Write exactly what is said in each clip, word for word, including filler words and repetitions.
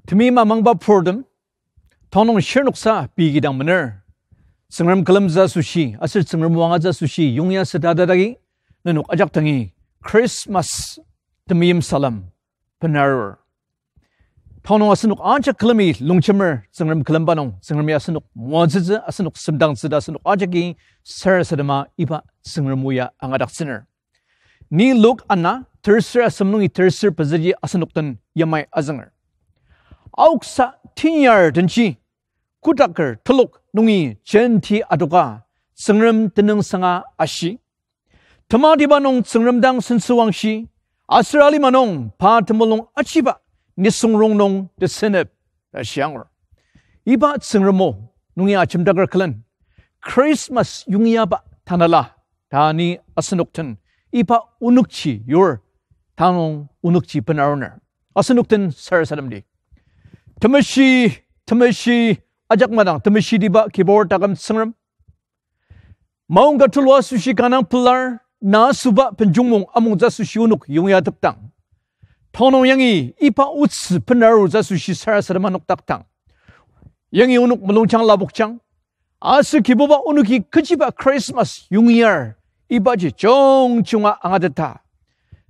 Temeim amangba purtem, tanü nung shirnoksa pei kidang mener. Tsüngrem külemtsü asoshi, aser Tsüngrem o angatsü asoshi yongya süta tatagi, nenok ajak dangi Christmas temeim salem benarur. Tanü nung asenok ajak külemi longjemer Tsüngrem külemba nung, Tsüngremi asenok moatsütsü, asenok semdangtsü ta asenok ajaki sarasadema iba Tsüngrem o ya angadaktsüner. Ni Luk ana terser asem nungi terser pezüji asenok den yamai azünger. Aoksa tenyar denji, kotaker telok nungi jenti adoka, Tsüngrem tenüngsanga ashi. Tematiba nung Tsüngrem dang sentsüwangshi, aser alima nung pa temulung achiba nisung rongnung tesenep ta shiangur. Iba Tsüngrem o nungi ajemdaker külen, Christmas yongyaba tanela ta ni asenok den iba onükji yur, tanü nung onükji benaruner. Asenok den sarasademdi. Temeshi, temeshi, ajak madang temeshitiba Kibur taküm Tsüngrem, maongka tulu asoshi kanga pelar, na asüba benjungmung amungtsü asoshi onok yongyatepdang, tanü nung yangi iba otsü benarutsü asoshi sarasadema nokdaktang, yangi onok mulungjang lapokjang. Aser Kibuba onoki kechiba Christmas yongyar, ibaji jungjunga angateta,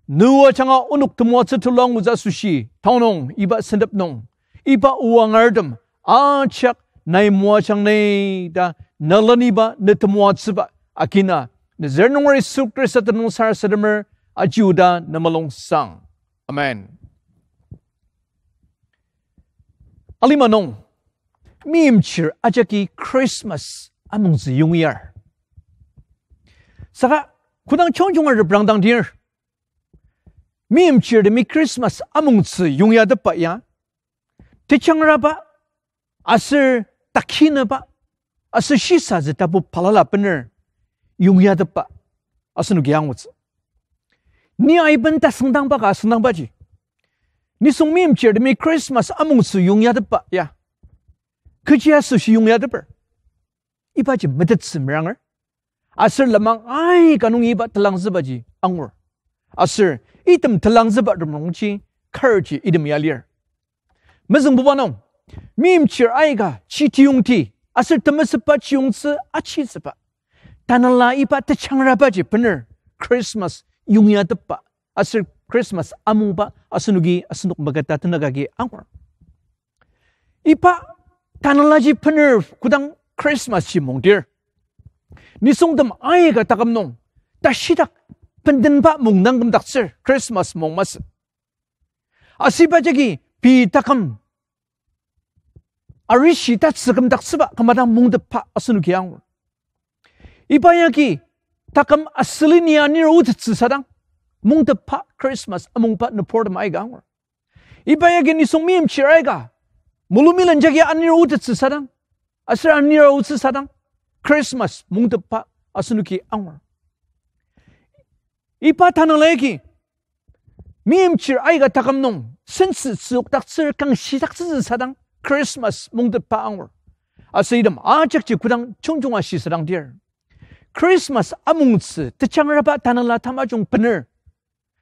Noa ajanga onok temoatsü tulu angutsü asoshi tanü nung iba sentep nung, iba o angartem ajak nai moajang ni ta, ne leniba, ne temoatsüba akina, ne zür nunger Yisu Khrista tenüng sarasademer aji oda ne mulungsang. Amen. Alima nung, meimchir ajaki Christmas amongtsü yongyar. Saka kodang jungjunga reprangdang dir, meimchirtemi Christmas amongtsü yongyatepba ya, tejangraba, aser takinaba, aser shisatsü tapu balala bener yongyatepba asenoki angutsü. Ni aiben tasüngdangba ka asüngdangbaji, nisung meimchirtemi Christmas amongtsü yongyatepba ya, kechi asoshi yongyateper, ibaji metettsü meranger. Aser lenmang aika nungi iba telangzübaji angur. Aser item telangzüba tem nungji karji item ya lir. Mezüngbuba nung, meimchir aika chitiyongti aser temesüba chiyongtsü achitsüba, tanela iba tejangrabaji bener Christmas yongyatepba aser Christmas amungba asenoki asenok maketa tenük agi angur. Iba tanelaji bener kodang Christmas ji mungdir, nisungtem aika taküm nung tashidak bendenba mungdang kümdaktsür Christmas mung masü. Asüba jagi pei taküm arishi tatsü kümdaktsüba kümadang mungtepba asenoki angur. Iba yagi taküm asüli ni anir otettsü sadang mungtepba Christmas amungba nüburtem aika angur. Iba yagi nisung meimchir aika mulumilen jagi anir otettsü sadang, aser anir otsü sadang Christmas mungtepba asenoki angur. Iba tanela yagi meimchir aika taküm nung sentsü tsüokdaktsür, kangshidaktsütsü sadang Christmas mungtepba angur. Aser item ajakji kodang jungjunga shisadang dir, Christmas amongtsü tejangraba tanela tamajung bener,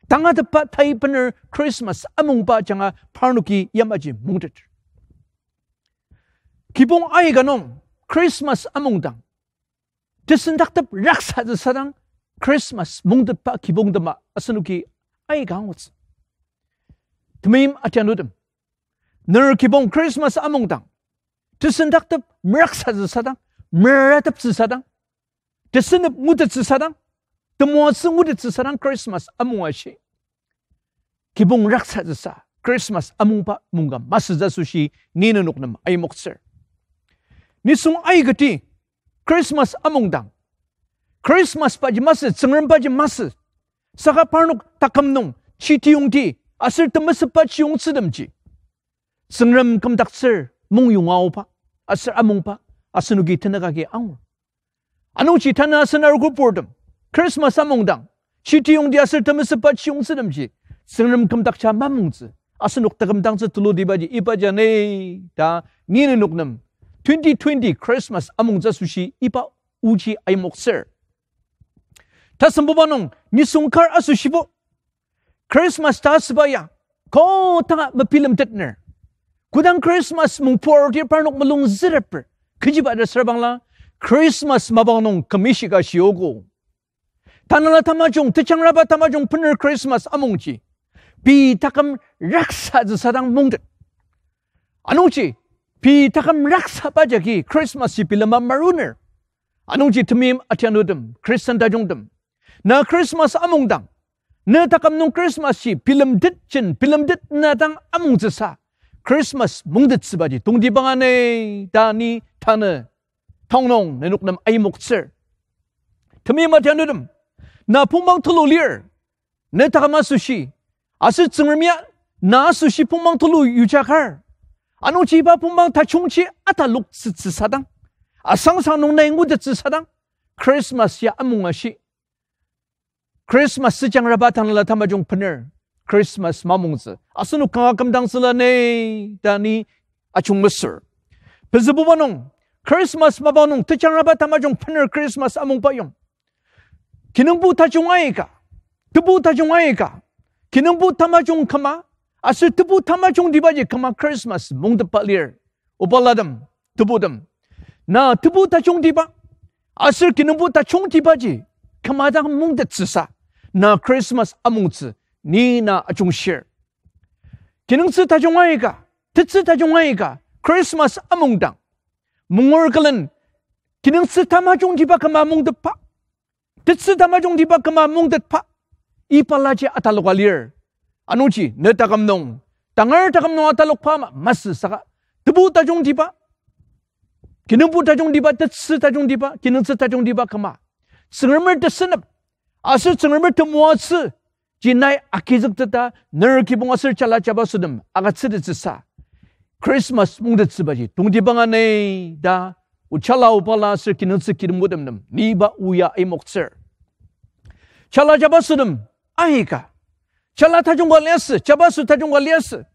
tangatetba tai bener Christmas amungba ajanga parnoki yamaji mungtet. Kibong aika nung Christmas amungdang tesendaktep raksatsü sadang Christmas mungtetba kibongtema asenoki aika angutsü. Temeim atianutem, ner kibong Christmas amungdang tesendaktep meraksatsü sadang, merateptsü sadang, tesenep ngutettsü sadang, temoatsü ngutettsü sadang Christmas amung ashi, kibong raksatsüsa Christmas amungba mungka masütsü asoshi ni nenok nem aimoktsür. Nisung aikati Christmas amungdang, Christmas baji masü, Tsüngrem baji masü, saka parnok taküm nung chitiyongti aser temesüba chiyongtsütemji Tsüngrem kümdaktsür mongyonga aoba aser amungba asenoki tenük agi angur. Anungji tanü asen arogo purtem, Christmas amungdang chitiyongti aser temesüba chiyongtsütemji Tsüngrem kümdakja mamungtsü, asenok taküm dangtsü tulutibaji ibaji ni ta ni nenok nem twenty twenty Christmas amungtsü asoshi iba oji aimoktsür. Tasembuba nung nisung kar asoshibo Christmas ta asüba ya kodanga mebilemtetner, Kodang Christmas mungpu arudir parnok mulung züreper. Kechiba ta süra bangla, Christmas mapang nung küm ishika shiogo. Tanela tamajung, tejangraba tamajung bener Christmas amungji, pei taküm raksatsüsa dang mungtet. Anungji, pei taküm raksaba jagi Christmas ji bilema maruner. Anungji temeim atianutem, Christian tajungtem, na Christmas amungdang, ne taküm nung Christmas ji bilemtetjen, bilemtet na dang amungtsüsa, Christmas mungtettsübaji tongtibang ani ta ni tanü taonung nenok nem aimoktsür. Temeim atianutem, na pongmang tulu lir, ne taküm asoshi, aser Tsüngremia na asoshi pongmang tulu yujakar. Anungji iba pongmang tajungji ataloktsütsüsadang, asangsang nung nai ngutettsüsadang, Christmas ya amung ashi. Christmas tejangraba tanela tamajung bener Christmas mamungtsü asenok kanga kümdangtsüla ne ta ni ajung mesür. Pezübuba nung, Christmas mapang nung tejangraba tamajung bener Christmas amungba yong, kinungpo tajung aika, tebu tajung aika, kinungpo tamajung küma, aser tebu tamajungtibaji küma Christmas mungtetba lir. Obalatem, tebutem, na tebu tajungtiba aser kinungpo tajungtibaji küma dang mungtettsüsa, na Christmas amungtsü ni na ajungshir. Kinungtsü tajung aika, tetsü tajung aika, Christmas amungdang, mungur külen kinungtsü tamajungtiba küma mungtetba, tetsü tamajungtiba küma mungtetba, iba laji ataloka lir. Anungji ne taküm nung, tangar taküm nung atalokba ama masü saka, tebu tajungtiba, kinungpo tajungtiba, tetsü tajungtiba, kinungtsü tajungtiba küma, Tsüngremer tesünep aser Tsüngremer temoatsü ji nai agizükteta, ner kibong aser jala jabasotem agütsütettsüsa, Christmas mungtettsübaji tongtibang ani ta, ojala obala aser kinungtsü kinungpotem nem ni iba o ya aimoktsür. Jala jabasotem aika, jala tajung ka liasü, jabaso tajung ka liasü,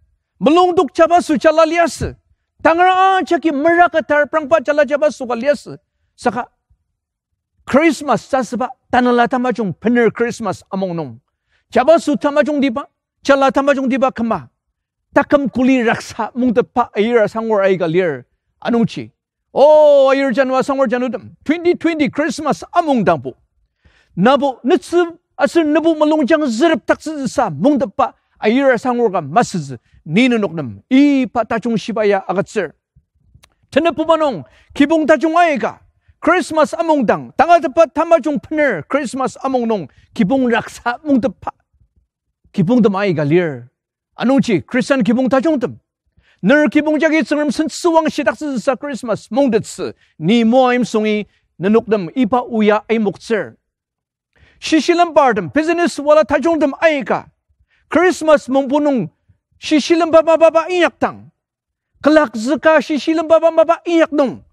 mulungdok jabaso jala liasü, tangar ajaki meraka tarprangba jala jabaso ka liasü. Saka Christmas ta süba tanela tamajung bener Christmas amung nung, jabaso tamajungtiba, jala tamajungtiba küma, taküm kuli raksa mungtetba ayir asangur aika lir. Anungji, o ayir janu asangur janutem, twenty twenty Christmas amungdangbo, nabo netsü aser nebo mulungjang zürepdaktsütsüsa mungtetba ayir asangur ka masütsü ni nenok nem iba tajung shiba ya agütsür. Tenepuba nung, kibong tajung aika, Christmas amungdang tangatetba tamajung bener Christmas amung nung kibong raksa mungtetba kibongtem aika lir. Anungji Christian kibong tajungtem, ner kibong jagi Tsüngrem sentsüwang shidaktsütsüsa Christmas mungtettsü ni moaimsungi nenok nem iba o ya aimoktsür. Shishilembartem, business wala tajungtem aika, Christmas mungpu nung shishilemba mapaba inyakdang, külakzüka shishilemba mapaba inyak nung,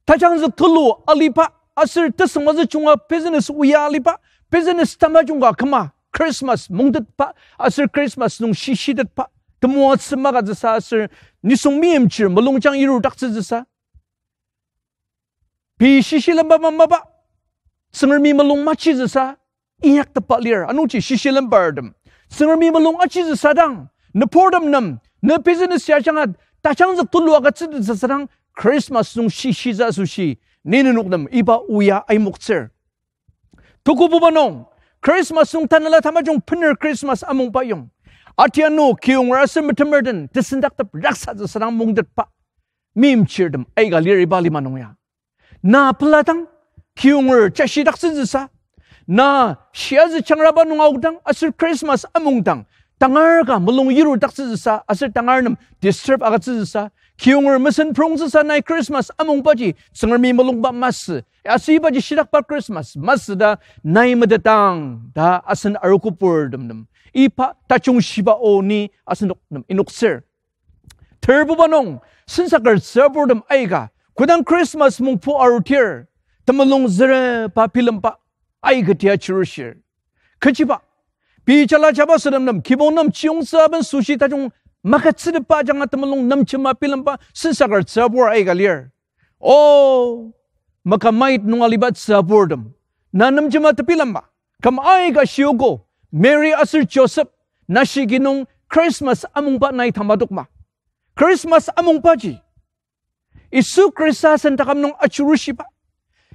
tajangzük tulu aliba aser tesüngmazü junga business o ya aliba, business tamajung ka küma Christmas mungtetba aser Christmas nung shishitetba, temoatsü magütsüsa aser nisung meimchir mulungjang yirudaktsütsüsa, pei shishilemba mapaba, Tsüngremi mulung machitsüsa inyaktetba lir. Anungji shishilembartem, Tsüngremi mulung achitsüsadang, nüburtem nem ne business ya ajanga tajangzük tulu agütsütsüsadang, Christmas nung shishiza asoshi ni nenok nem iba o ya aimoktsür. Tukububa nung, Christmas nung tanela tamajung bener Christmas amungba yong, atianu kiyonger aser metemertem tesendaktep raksatsüsadang mungtetba meimchirtem aika lir iba lima nung ya. Na peladang, kiyonger jashidaktsütsüsa, na shiazü jangraba nung aodang aser Christmas amungdang, tangar ka mulung yirudaktsütsüsa aser tangar nem disturb agütsütsüsa, kiyonger mesen prongtsüsa nai Christmas amungbaji Tsüngremi mulungba masü, aser ibaji shidakba Christmas masü ta nai metetang ta asen arogo purtem nem iba tajung shiba o ni asenok nem inoktsür. Terbuba nung, sensaker tsüburtem aika, kodang Christmas mungpu arudir, temulung züreba bilemba aika tia chirushir. Kechiba, pei jala jabasotem nem kibong nem chiyongtsü aben sushi tajung magütsütetba ajanga temulung nemjema bilemba sensaker tsübur aika lir. O, makamait nung aliba tsüburtem, na nemjema tebilemba, küm aika shiogo, Mary aser Joseph, nashi ki nung Christmas amungba nai tamadokma. Christmas amungbaji Yisu Khrista asen taküm nung ajurushiba,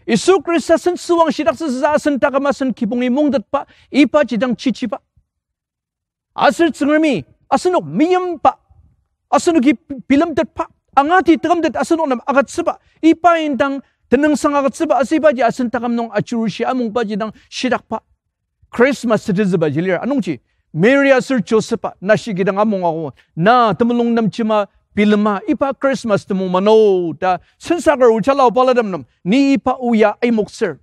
Yisu Khrista sen süwangshidaktsüsa asen taküm asen kibongi mungtetba, ibaji dang chichiba. Aser Tsüngremi asenok meimba, asenoki bilemtetba, angati tekümtet asenok nem agütsüba, iba indang tenüngsang agütsüba, aser ibaji asen taküm nung ajurushi amungbaji dang shidakba. Christmas tetezübaji lir anungji, Mary aser Joseph-a nashi kidang amungogo, na temulung nemjema bilema iba Christmas temung mano ta sensaker ojalao balatem nem ni iba o ya aimoktsür.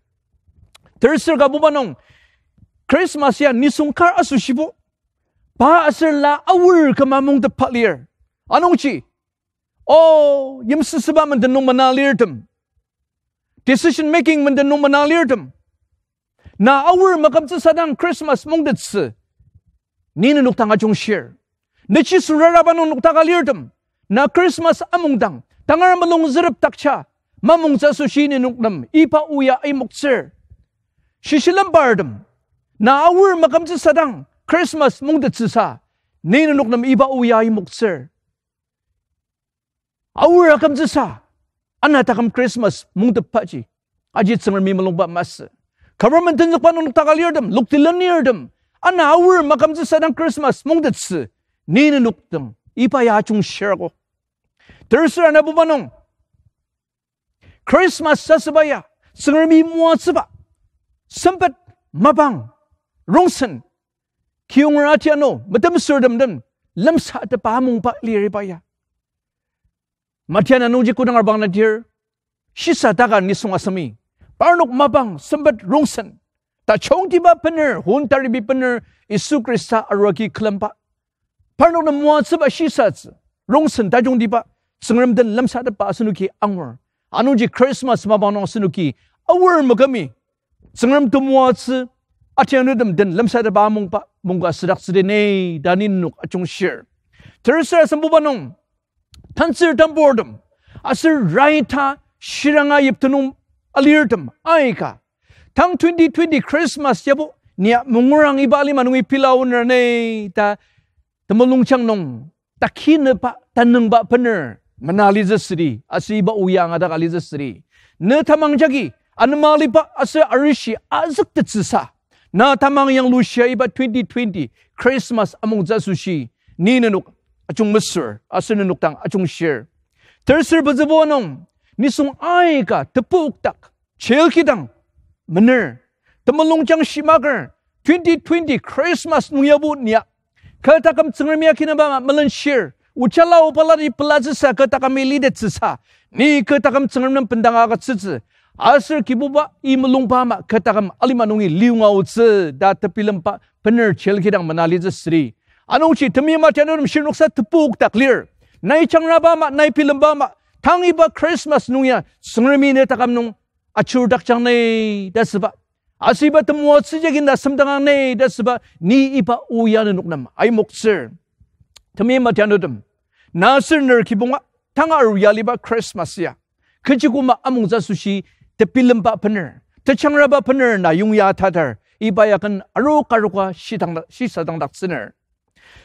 Tersür kabuba nung, Christmas ya nisung kar asoshibo, pa aser la aor küma mungtepba lir. Anungji, o, yimsüsüba menden nung mena lirtem, decision making menden nung mena lirtem, na aor makümtsüsa dang Christmas mungtettsü ni nenok dang ajungshir. Nechi süraraba nung noktaka lirtem, na Christmas amungdang tangar mulung zürep dakja mamungtsü asoshi nenok nem iba o ya aimoktsür. Shishilembartem, na aor makümtsüsa dang Christmas mungtettsüsa ni nenok nem iba o ya aimoktsür. Aor akümtsüsa, ana taküm Christmas mungtepbaji, aji Tsüngremi mulungba masü. Government tenzükba nung noktaka lirtem, lokti lenirtem, ana aor makümtsüsa dang Christmas mungtettsü ni nenok dang iba ya ajungshirgo. Tersür anabuba nung, Christmas asüba ya Tsüngremi moatsüba, sempet, mapang, rongsen, kiyonger atiano metemsürtem den lemsatepba amungba lir iba ya. Matiana nungji kodang arbang nadir, shisa taka nisung asemi, parnok mapang, sempet, rongsen, tajungtiba bener, hon taribi bener, Yisu Khrista aruagi külemba, parnok nem moatsüba shisatsü, rongsen tajungtiba, Tsüngrem den lemsatepba asenoki angur. Anungji Christmas mapang nung asenoki aor makümi Tsüngrem temoatsü, atianutem den lemsatepba amungba mungka südaktsüdi ne ta ni nenok ajungshir. Tersür asembuba nung, tantsür tamburtem, aser raita shiranga yiptenung alirtem aika, tang twenty twenty Christmas yabo nia mungurang iba alima nungi pila aoner ne ta temulungjang nung takineba, tanüngba bener mena litsü südi, aser iba o ya angadak alitsü südi. Ne tamang jagi anema aliba aser arishi azüktettsüsa, na tamang yanglushia iba twenty twenty Christmas amungtsü asoshi ni nenok ajungmesür aser nenok dang ajungshir. Tersür pezübo nung, nisung aika tepokdak jail kidang mener, temulungjang shimaker, twenty twenty Christmas nung yabo nia kü taküm Tsüngremi akinaba ama melenshir, ojalao baladi pelatsüsa kü takümi litettsüsa, ni kü taküm Tsüngrem nem bendanga agütsütsü, aser Kibubai mulungba ama kü taküm alima nungi liyonga aotsü ta tebilemba bener jail kidang mena litsü südi. Anungji temeim atianutem, shirnoksa tepokdak lir, nai jangraba ama, nai bilemba ama, tang iba Christmas nung ya Tsüngremi ne taküm nung ajurudakjang ne ta süba, aser iba temoatsü jagi na semdangang ne ta süba, ni iba o ya nenok nem aimoktsür. Temeim atianutem, na aser ner kibonga tanga aru ya aliba Christmas ya kechi koma amungtsü asoshi tebilemba bener, tejangraba bener na yongya tatar, iba ya ken aru karuka shidang, shisadangdaktsüner.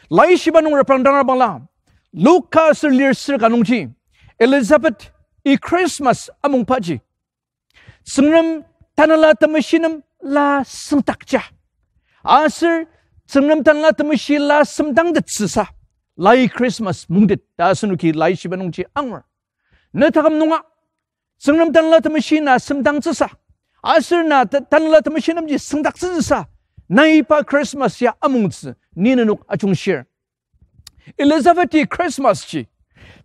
Laishiba nung reprangdang abangla, Luka aser lir sür ka nungji, Elizabeth-i Christmas amungbaji Tsüngrem Tanela Temeshi nem la süngdakja, aser Tsüngrem Tanela Temeshi la semdangtettsüsa, lai Christmas mungtet ta asenoki laishiba nungji angur. Ne taküm nunga Tsüngrem Tanela Temeshi na semdangtsüsa, aser na ta-, Tanela Temeshi nemji süngdaktsütsüsa, nai iba Christmas ya amungtsü ni nenok ajungshir. Elizabeth-i Christmas ji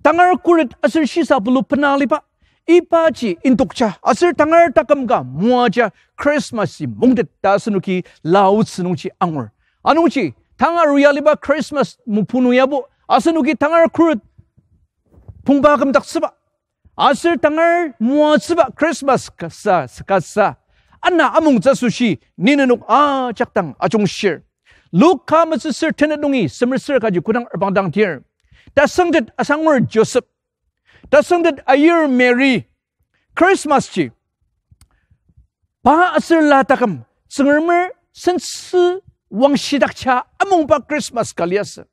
tangar khuret aser shisa pulu bena aliba, ibaji indokja aser tangar taküm ka moaja Christmas ji mungtet ta asenoki la aotsü nungji angur. Anungji tanga aru ya aliba Christmas mopunu yabo asenoki tangar khuret pongba kümdaktsüba aser tangar moatsüba Christmas kasa, kasa ana amungtsü asoshi ni nenok ajak dang ajungshir. Luka metsüsür tenet nungi semer sür kaji kodang reprangdang tir, tasüngtet asangur Joseph, tasüngtet ayir Mary, Christmas ji pa aser la taküm Tsüngremer sentsü wangshidakja amungba Christmas ka liasü.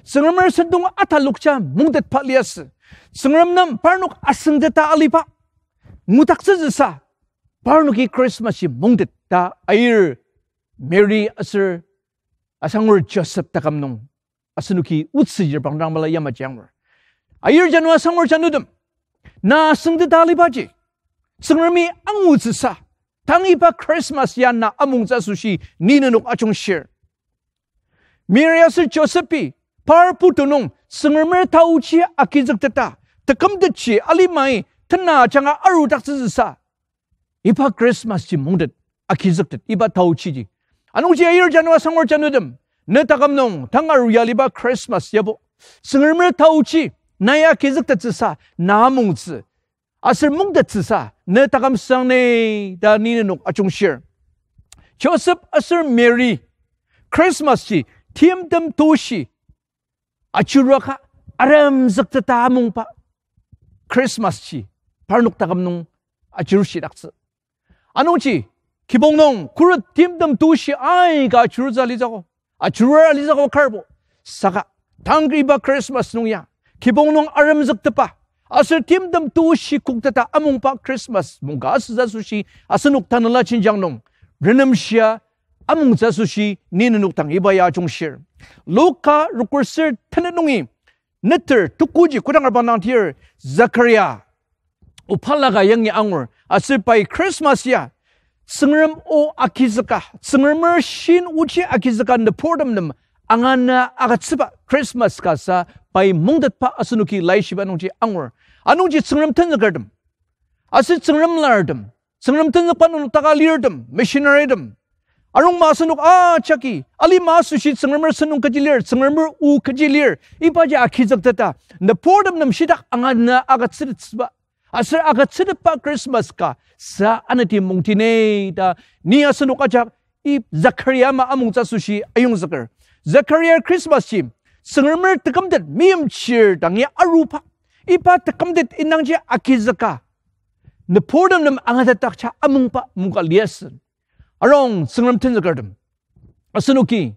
Tsüngremer sentong atalokja mungtetba liasü. Tsüngrem nem parnok asüngteta aliba ngudaktsütsüsa, parnoki Christmas ji mungtet ta ayir Mary aser asangur Joseph taküm nung asenoki otsüji reprangdang mala yamaji angur. Ayir jano asangur janotem, na asüngteta alibaji Tsüngremi angutsüsa, tang iba Christmas ya na amongtsü asoshi ni nenok ajungshir. Mary aser Joseph-i par putu nung Tsüngremer taochi agizükteta, tekümtetji alimai tena ajanga arudaktsütsüsa, iba Christmas ji mungtet, agizüktet iba taochiji. Anungji ayir jano asangur janotem, ne taküm nung tang aru ya aliba Christmas yabo Tsüngremer taochi nai agizüktettsüsa na amongtsü aser mungtettsüsa ne taküm süang ni ta ni nenok ajungshir. Joseph aser Mary Christmas ji timtem tushi ajuraka aremzükteta amongba Christmas ji parnok taküm nung ajurushidaktsü. Anungji kibong nung khuret timtem tushi aika ajurutsü alizüko, ajurur alizüko karbo. Saka tang iba Christmas nung ya kibong nung aremzüktepa aser timtem tushi kokteta amongba Christmas mungka asütsü asoshi asenok tanela jenjang nung renemshia amongtsü asoshi ni nenok dang iba ya ajungshir. Luka rukur ser tenet nungi neter tukuji kodang reprangdang tir, Zakaria, opalaka yangi angur, aser pai Christmas ya Tsüngrem o agizüka, Tsüngremer shin oji agizüka nüburtem nem angana agütsüba Christmas ka sa pai mungtetba asenoki laishiba nungji angur. Anungji Tsüngrem tenzükertem aser Tsüngrem lartem, Tsüngrem tenzükba nenok taka lirtem, missionarytem, arungma asenok ajaki alima asoshi Tsüngremer sentong kechi lir, Tsüngremer o kechi lir, ibaji agizükteta nüburtem nem shitak angana agütsütettsüba aser agütsütetba Christmas ka sa anati mungti ni ta ni asenok ajak i Zakaria ama amongtsü asoshi ayongzüker. Zakaria Christmas ji Tsüngremer tekümtet meimchir dangi aruba, iba tekümtet indangji agizüka nüburtem nem angatetdakja amongba mungka liasü. Arung Tsüngrem tenzükertem, asenoki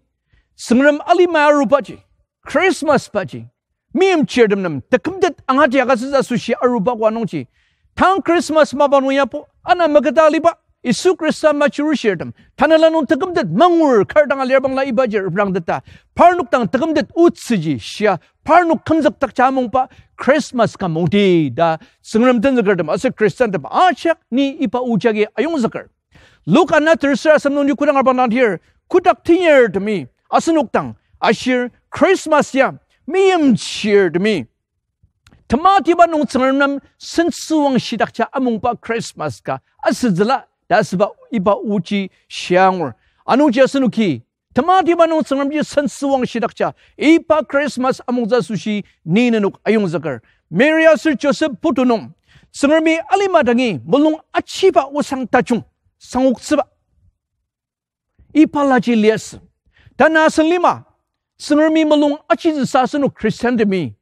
Tsüngrem alima arubaji, Christmas baji meimchirtem nem tekümtet angati agütsütsü asoshi aruba oa nungji, tang Christmas mapa nung yabo ana maketa aliba Yisu Khrista majurushirtem tanela nung tekümtet mangur kar dang alir bangla ibaji reprangteta parnok dang tekümtet otsüji shia parnok kümzükdakja amongba Christmas ka mungti ta Tsüngrem tenzükertem aser Khristantem ajak ni iba o jagi ayongzüker. Luka na tersür asem nungji kodang reprangdang tir, kotak tenyartemi asenok dang ashir Christmas ya meimchirtemi tematiba nung Tsüngrem nem sentsüwang shidakja amongba Christmas ka asütsüla ta asüba iba oji shia angur. Anungji asenoki tematiba nung Tsüngremji sentsüwang shidakja iba Christmas amongtsü asoshi ni nenok ayongzüker. Mary aser Joseph putu nung Tsüngremi alima dangi mulung achiba osang tajung sangoktsüba iba laji liasü. Tanü asen lima Tsüngremi mulung achitsüsa asenok Christiantemi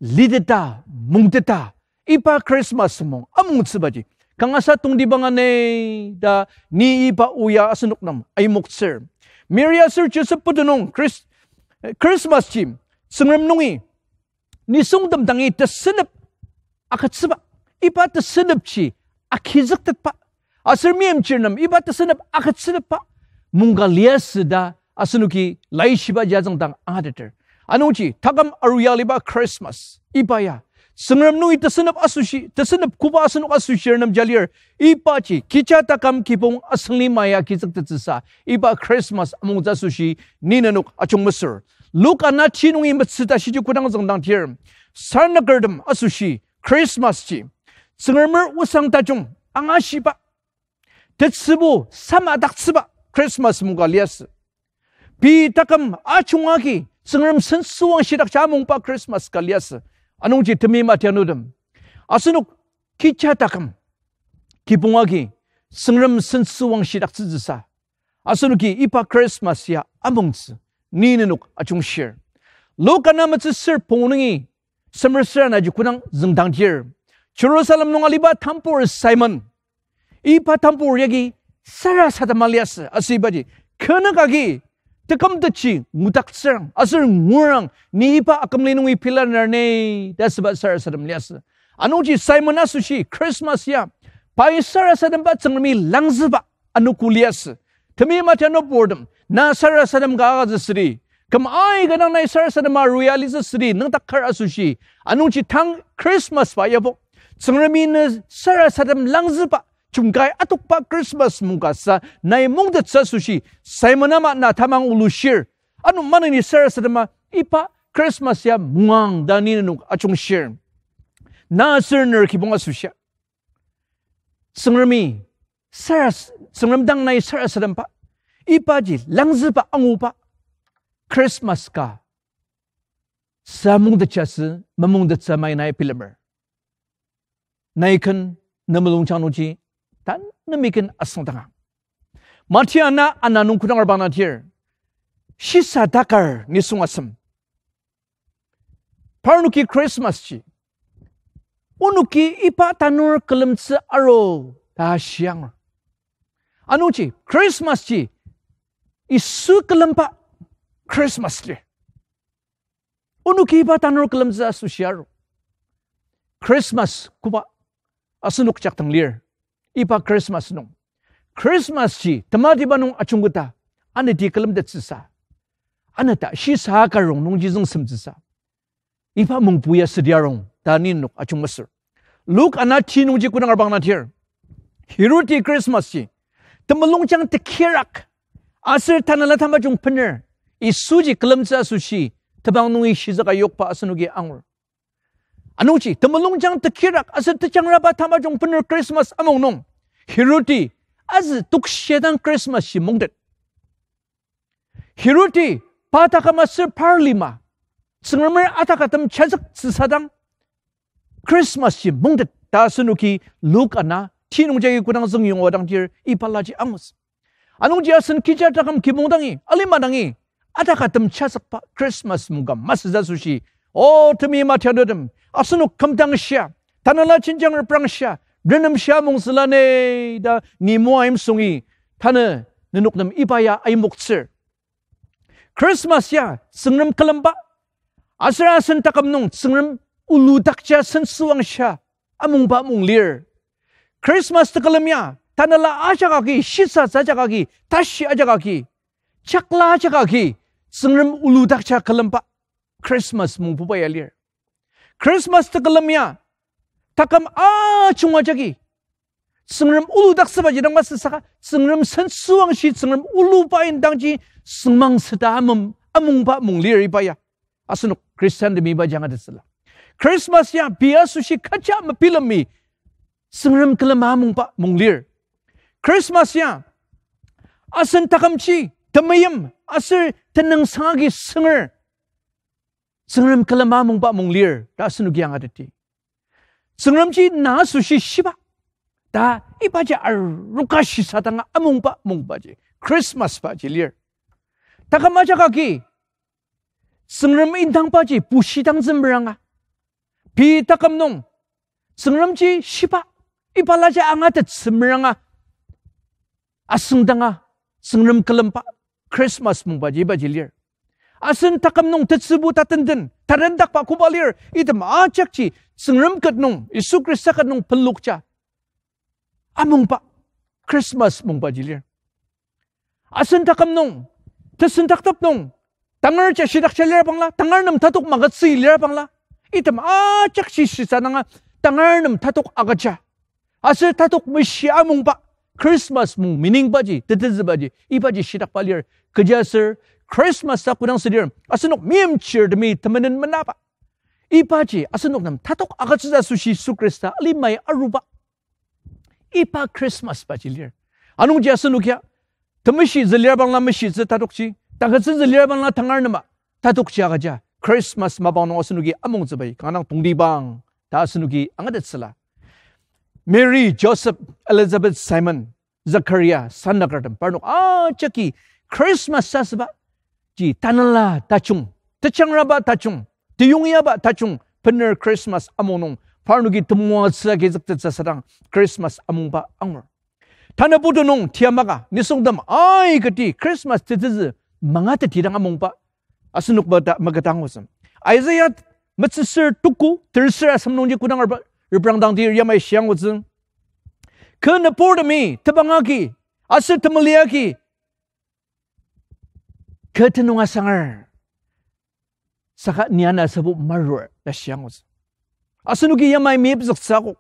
liteta, mungteta, iba Christmas mung amungtsübaji kangasa tongtibang ani ta ni iba o ya asenok nem aimoktsür. Mary aser Joseph putu nung Chris-, Christmas ji Tsüngrem nungi nisungtem dangi tesünep agütsüba, iba tesünepji agizüktetba, aser meimchir nem iba tesünep agütsütetba mungka liasü ta asenoki laishiba jazüngdang angateter. Anungji taküm aru ya aliba Christmas iba ya Tsüngrem nungi tesünep asoshi, tesünep koba asenok asoshir nem ja lir, ibaji kija taküm kibong asüngli ma ya agizüktettsüsa iba Christmas amungtsü asoshi ni nenok ajungmesür. Luka na ti nungi metsü ta shiji kodang züngdang tir, sarnükertem asoshi Christmas ji Tsüngremer osang tajung angashiba, tetsübo samadaktsüba Christmas mungka liasü. Pei taküm ajunga agi Tsüngrem sentsüwang shidakja amungba Christmas ka liasü. Anungji temeim atianutem, asenok kija taküm kibong agi Tsüngrem sentsüwang shidaktsütsüsa asenoki iba Christmas ya amongtsü ni nenok ajungshir. Luka na metsü ser pungu nungi semer ser anaji kodang züngdang tir, Jerusalem nung aliba tambur Simon, iba tambur yagi sarasadema liasü, aser ibaji kü nüka agi tekümtetji ngudaktsürang, aser ngurang, ni iba akümli nungi pilaner ne, ta asüba sarasadem liasü. Anungji Simon asoshi Christmas ya, pai sarasademba Tsüngremi langzüba anogo liasü. Temeim atianu purtem, na sarasadem ka agütsü südi, küm aika dang nai sarasadema arua litsü südi, nüngdak kar asoshi. Anungji tang Christmas ba yabo, Tsüngremi ne sarasadem langzüba, jungkai atokba Christmas mungkasa nai mungtettsü asoshi, Simon ama na tamang ulushir. Ano maneni sarasadema iba Christmas ya mungang ta ni nenok ajungshir. Na aser ner kibong asoshia, Tsüngremi saras-, Tsüngrem dang nai sarasademba, ibaji langzüba anguba Christmas ka sa mungtettsü, mamungtettsü mai nai bilemer. Nai ken ne mulungjang nungji tanü mi ken asüngdanga. Mati ana, ana nung kodang arbang na tir, shisa takar nisung asem. Parnoki Christmas ji, onoki iba tanur külemtsü aru ta shiang. Anungji Christmas ji Yisu külemba Christmas lir. Onoki iba tanur külemtsü asoshi aru. Christmas koba asenok jaktang lir? Iba Christmas nung, Christmas ji tematiba nung ajungketa, anati külemtettsüsa, anata shisa karong nungji züngsemtsüsa, iba mungpu ya südi arung ta ni nenok ajung mesür. Luk ana ti nungji kodang arbang na tir, Herodi Christmas ji temulungjang tekirak aser tanela tamajung bener Yisuji külemtsü asoshi tebang nungi shizüka yokba asenoki angur. Anungji temulungjang tekirak aser tejangraba tamajung bener Christmas amung nung, Herodi azü tokshidang Christmas ji mungtet. Herodi pa taküm aser par lima Tsüngremer atakatem jazüktsüsadang Christmas ji mungtet ta asenoki Luk ana ti nungjagi kodang züngyonga dang tir ibalaji angus. Anungji asen kija taküm kibong dangi, alima dangi, atakatem jazükba Christmas mungka masütsü asoshi, o temeim atianutem, asenok kümdangshia, tanela jenjang reprangshia, renemshia mungtsüla ne ta ni moaimsungi, tanü nenok nem iba ya aimoktsür. Christmas ya Tsüngrem külemba, aser asen taküm nung Tsüngrem uludakja sentsüwangshia amungba mung lir. Christmas tekülem ya tanela ajak agi, shisatsü ajak agi, tashi ajak agi, jakla ajak agi, Tsüngrem uludakja külemba Christmas mungbuba ya lir. Christmas tekülem ya taküm ajunga jagi Tsüngrem uludaktsübaji dang masü saka, Tsüngrem sentsüwangshi, Tsüngrem uluba indangji süngmang süta amem-, amungba mung lir iba ya. Asenok Christian temi ibaji angatettsüla. Christmas ya pei asoshi kecha mebilemi Tsüngrem külema amungba mung lir. Christmas ya asen takümji temeim aser tenüngsang agi sünger Tsüngrem külema amungba mung lir ta asenoki angateti. Tsüngremji na asoshi shiba ta ibaji aroka shisadanga amungba mungbaji Christmas baji lir. Taküm ajak agi Tsüngrem indangbaji bushidangtsü meranga, pei taküm nung Tsüngremji shiba ibalaji angatettsü meranga asüngdanga Tsüngrem külemba Christmas mungbaji ibaji lir. Asen taküm nung tetsübu tatenden, tatendakba koba lir, item ajakji Tsüngrem ket nung, Yisu Khrista ket nung pelokja amungba Christmas mungbaji lir. Asen taküm nung tesendaktep nung tangar ja shidakja lira bangla, tangar nem tatok magütsü lira bangla, item ajakji shisadanga tangar nem tatok agüja aser tatok meshi amungba Christmas mung meaningbaji, tetezübaji ibaji shidakba lir. Kechiaser Christmas ta kodang südir, asenok meimchirtemi temenen menaba, ibaji asenok nem tatok agütsütsü asoshi Yisu Khrista alimai aruba iba Christmas baji lir. Anungji asenok ya temeshi zülira bangla meshitsü tatokji, tagütsü zülira bangla tangar nema tatokji agüja Christmas mapang nung asenoki amongtsübai kanga dang tongtibang ta asenoki angatettsüla. Mary, Joseph, Elizabeth, Simon, Zakaria sanakertem parnok ajaki Christmas asüba ji tanela tajung, tejangraba tajung, teyongyaba tajung bener Christmas amung nung parnoki temoatsü agizüktettsü sadang Christmas amungba angur. Tanü putu nung tiyamaka nisungtem aikati Christmas tetezü mangatetidang amungba asenok mata-, maketa angutsü. Isaiah metsüsür tuku, terser asem nungji kodang arba-, reprangdang dir yamai shiangutsü. Kü nüburtemi tebang agi, aser temeli agi, kü tenüng asangar. Saka ni ana sübo marur ta shiangutsü. Asenoki yamai mepzüktsü akok.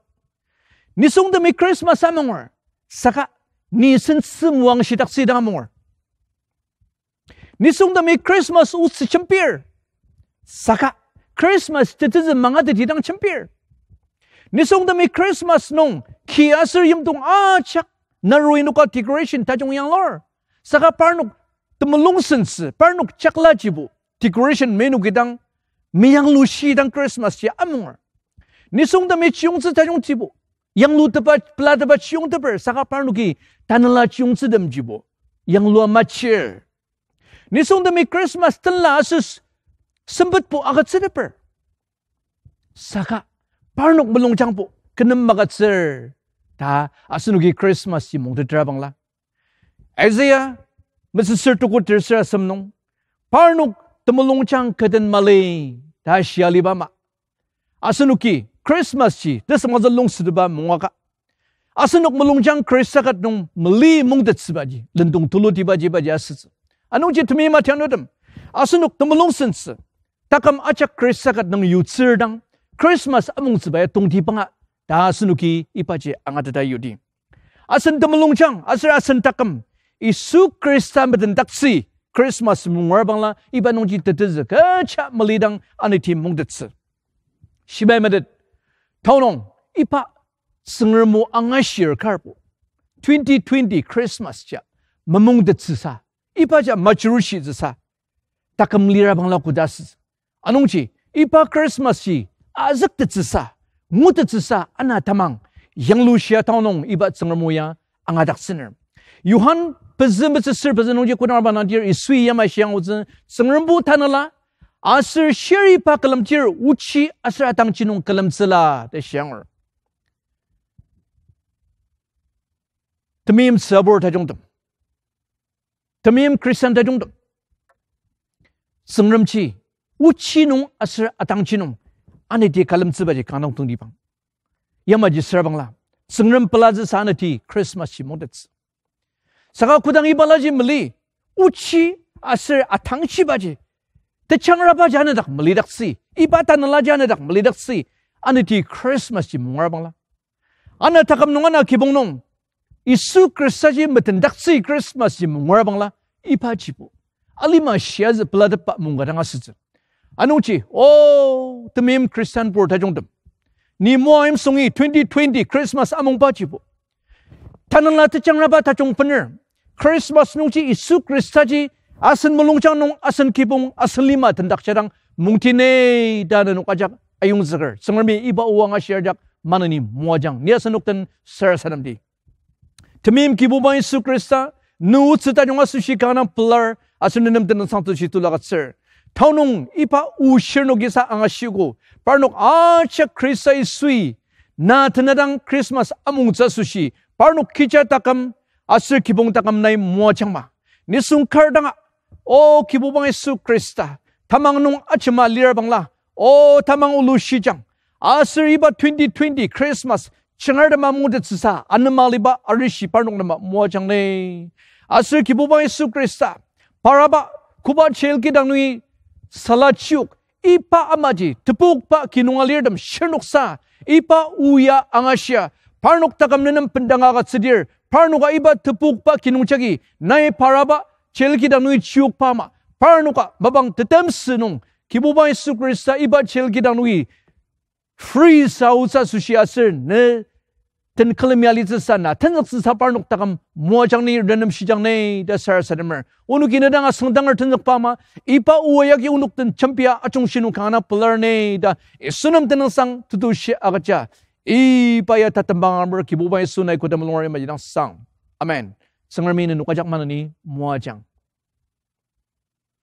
Nisungtemi Christmas amungur. Saka ni sentsü moang shidaktsü dang amungur. Nisungtemi Christmas otsü jembir. Saka Christmas tetezü mangatetidang jembir. Nisungtemi Christmas nung ki aser yimdong ajak narui noka decoration tajung yanglur. Saka parnok temulung sentsü, parnok jaklajibo decoration menoki dang, meyanglushidang Christmas ji amungur. Nisungtemi chiyungtsü tajungtibo, yanglutepa, pelatepa chiyungteper, saka parnoki tanela chiyungtsütemjibo yanglua machir. Nisungtemi Christmas tenla aser sempetbo agütsüteper. Saka parnok mulungjangbo kü nem magütsür ta asenoki Christmas ji mungtetra bangla. Isaiah mesüsür tuku terser asem nung, parnok temulungjang kü den mali ta shia aliba ama, asenoki Christmas ji tesüngmangtsü lungsüteba mungaka, asenok mulungjang Khrista ket nung mali mungtettsübaji, lendong tulutibaji, baji asütsü. Anungji temeim atianutem, asenok temulung sentsü, taküm ajak Khrista ket nung yutsür dang, Christmas amungtsüba ya tongtibanga ta asenoki ibaji angateta yudi. Asen temulungjang aser asen taküm Yisu Khrista medendaktsü Christmas mungur bangla iba nungji tetezü kecha malidang aniti mungtettsü. Shibai metet, tanü nung iba Tsüngrem o angashir karbo, twenty twenty Christmas ja mamungtettsüsa, iba ja majurushitsüsa, taküm lira bangla kodasü. Anungji, iba Christmas ji azüktettsüsa, ngutettsüsa ana tamang yanglushia tanü nung iba Tsüngrem o ya angadaktsüner. Johan pezü metsüsür pezü nungji kodang arba nangdir Yisui yamai shiangutsü, Tsüngrembo tanela, aser shiriba külemdir ochi aser atangji nung külemtsüla ta shiangur. Temeim tsübur tajungtem, temeim Christian tajungtem, Tsüngremji ochi nung aser atangji nung aniti külemtsübaji kanga tongtibang. Yamaji süra bangla, Tsüngrem pelatsüsa aniti Christmas ji mungtettsü. Saka kodang ibalaji mali, ochi aser atangjibaji, tejangrabaji anadak malidaktsü, iba tanelaji anadak malidaktsü, aniti Christmas ji mungur bangla, ana taküm nung ana kibong nung Yisu Khristaji metendaktsü Christmas ji mungur bangla, ibajibo alima shiazü pelatepba mungka dang asütsü. Anungji, o, temeim Christian pur tajungtem, ni moaim songi twenty twenty Christmas amungbajibo tanela tejangraba tajung bener, Christmas nungji Yisu Khristaji asen mulungjang nung asen kibong asen lima tendakjadang mungtine ta nenok ajak ayongzüker. Tsüngremi iba o angashir ajak maneni moajang. Ni asenok den sarasademdi. Temeim Kibuba Yisu Khrista, ne otsü tajung asoshi kanga pelar, aser ne nem tenüngsang asoshi tulu agütsür. Tanü nung iba o shirnokisa angashiogo, parnok ajak Khrista Yisui na tenadang Christmas amungtsü asoshi parnok kecha taküm aser kibong taküm nai moajangma. Nisung kar danga, o Kibuba Yisu Khrista, tamang nung ajema lira bangla, o tamang olushijang, aser iba twenty twenty Christmas jangar tema mungtettsüsa anema aliba arishi parnok nema moajang ni. Aser Kibuba Yisu Khrista, paraba koba jail kidang nungi sala chiok, iba amaji tepokba kinunga lirtem shirnoksa, iba o ya angashia, parnok taküm ne nem bendanga agütsüdir, parnoka iba tepokba kinung jagi nai paraba jail kidang nungi chiokba ama, parnoka mapang tetemsü nung Kibuba Yisu Khrista iba jail kidang nungi free sa otsü asoshi aser ne den külemi alitsüsa na tenzüktsüsa parnok taküm moajang ni, renemshijang ni ta sarasademer. Onoki ne dang asüngdanger tenzükba ama, iba o yagi onok den jembia ajungshi nung kanga pelar ni ta Yisu nem tenüngsang tetushi agüja. Iba ya tatembang amer Kibuba Yisu nai koda mulung arima jidang sang. Amen. Tsüngremi nenok ajak maneni moajang.